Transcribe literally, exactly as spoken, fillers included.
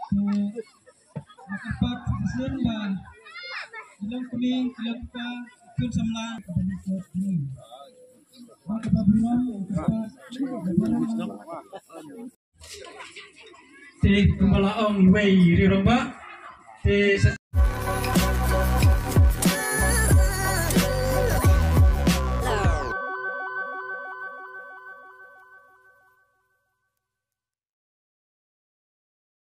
Ka pat shisien ba ki long kmie, ki long kpa, khun samla, ba ka ba burom, ka pat, te kumba la ong iwei i rangbah, te sa